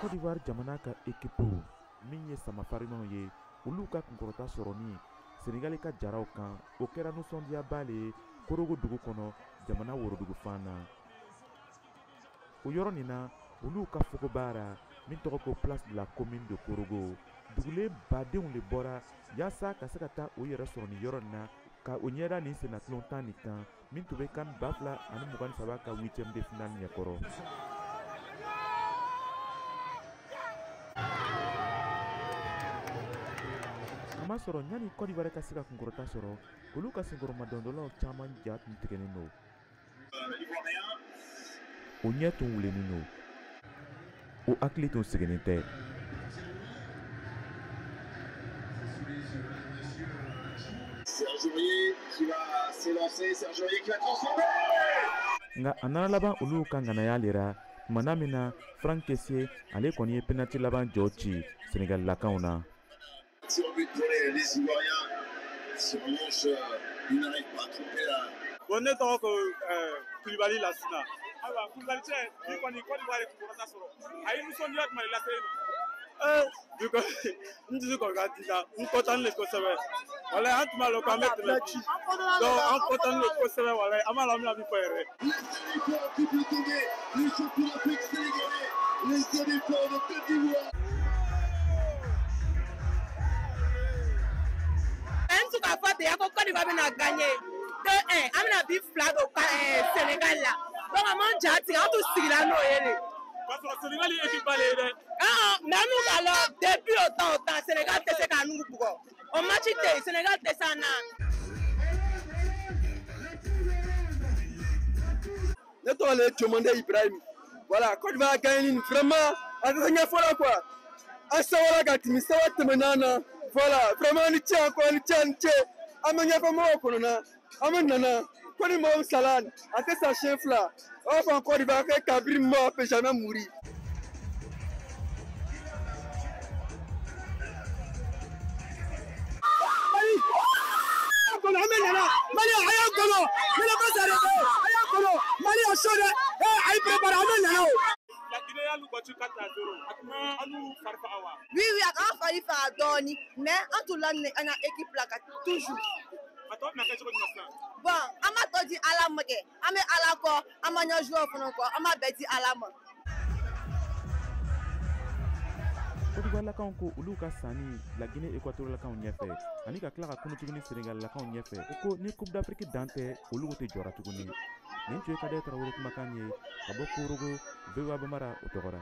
Côte d'Ivoire jamana ka équipe min ye samafarimaw ye, olu ka kunkɔrɔta sɔrɔni Senegali ka jaraw kan, o kɛra nisɔndiyaba le ye Korogo dugu kɔnɔ, jamana worodugu fan na. O yɔrɔ nin na, olu ka fogoba min tɔgɔ ko Place de la Commune de Korogo, dugulen badenw le bɔra yaasa ka se ka taa o yɛrɛ sɔrɔ nin yɔrɔ nin na, ka o ɲɛda nin sennatulon tan nin kan min tun bɛ CAN 2023 ka huitième de finale ɲɛkɔrɔ. Kamasɔrɔ yanni Côte d'Ivoire ka se ka kunkɔrɔta sɔrɔ, olu ka senkɔrɔmadondɔlaw caman ja tun tigɛlen don, o ɲɛ tun wulennen don, o hakili tun sigilen tɛ. Serge Aurier qui va s'élancer, Serge Aurier qui va transformer. Nka a nana laban olu ka ŋanaya le ra tumana min na Franck Kessié ale kɔni ye penalty laban jɔ ci Senegalilakaw na. Tir au but pour les Ivoiriens. Si en revanche, il n'arrive pas à tromper la. Bon, ne tɔgɔ ko Kulibali Lasina. Ayiwa Kulibali cɛ, bi kɔni Côte d'Ivoire ye kunkɔrɔta sɔrɔ. A ye nisɔndiya jumɛn de lase e ma? Bi kɔni n dusu kɔni ka di la, n kɔntannen de kosɛbɛ. Walayi an tun b'a lɔn k'an bɛ tɛmɛ bi. Donc an kɔntannen de kosɛbɛ, walayi an b'a lɔn an bɛna min fɔ yɛrɛ. Les éléphants qui peut tomber, les champions d'Afrique sénégalais, les éléphants de Côte d'Ivoire. N tun k'a fɔ ten ko Côte d'Ivoire bɛna gagner 2-1, an bɛna bi fila don Sénégal la, donc an m'an ja tigɛ, an tun sigira n'o ye de. K'a sɔrɔ Sénégal ye équipe ba de ye dɛ. Mais an n'u k'a lɔn depuis o temps o temps Sénégal tɛ se k'an n'u bugɔ, o match tɛ yen, Sénégal tɛ se an na. Ne tɔgɔ le ye Jomande Ibrahim. Voilà, Côte d'Ivoire a gagné vraiment a tɛ se ɲɛfɔ la quoi. An sewara ka tɛmɛ sewa tɛmɛna na. Voilà, vraiment ni ce encore, ni ce ni ce. An bɛ ɲɛfɔ mɔgɔw kɔnɔ na, an bɛ nana ko ni mɔgɔ min sala a tɛ sa siɲɛ fila. O b'a fɔ Côte d'Ivoire que Kabiri mort peut jamais mourir. An bɛ nana Mali a y'a kɔnɔ, ne ko sari a y'a kɔnɔ, Mali a chaud dɛ, a y'i préparé, an bɛ nana o. La Guinée y'alu battu 4-0. A tun ma alu fari faga wa? Oui, a k'an fari faga dɔɔni, mais an tun laminɛ an ka équipe la ka toujours. A tɔ bɛna kɛ cogo jumɛn sisan? Bon, an b'a tɔ di Ala ma kɛ, an bɛ Ala kɔ, an b'an ka joueur fana kɔ, an b'a bɛɛ di Ala ma. Côte d'Ivoire-lakaw ko olu ka sanni la Guinée équatoriale-lakaw ɲɛfɛ ani ka tila ka kunu tuguni Sénégal-lakaw ɲɛfɛ, o ko ni Coupe d'Afrique dan tɛ, olu tɛ jɔra tuguni. Nin tun ye Kader Tarawele kumakan ye ka bɔ Korogo, VOA Bambara o tɔgɔ la.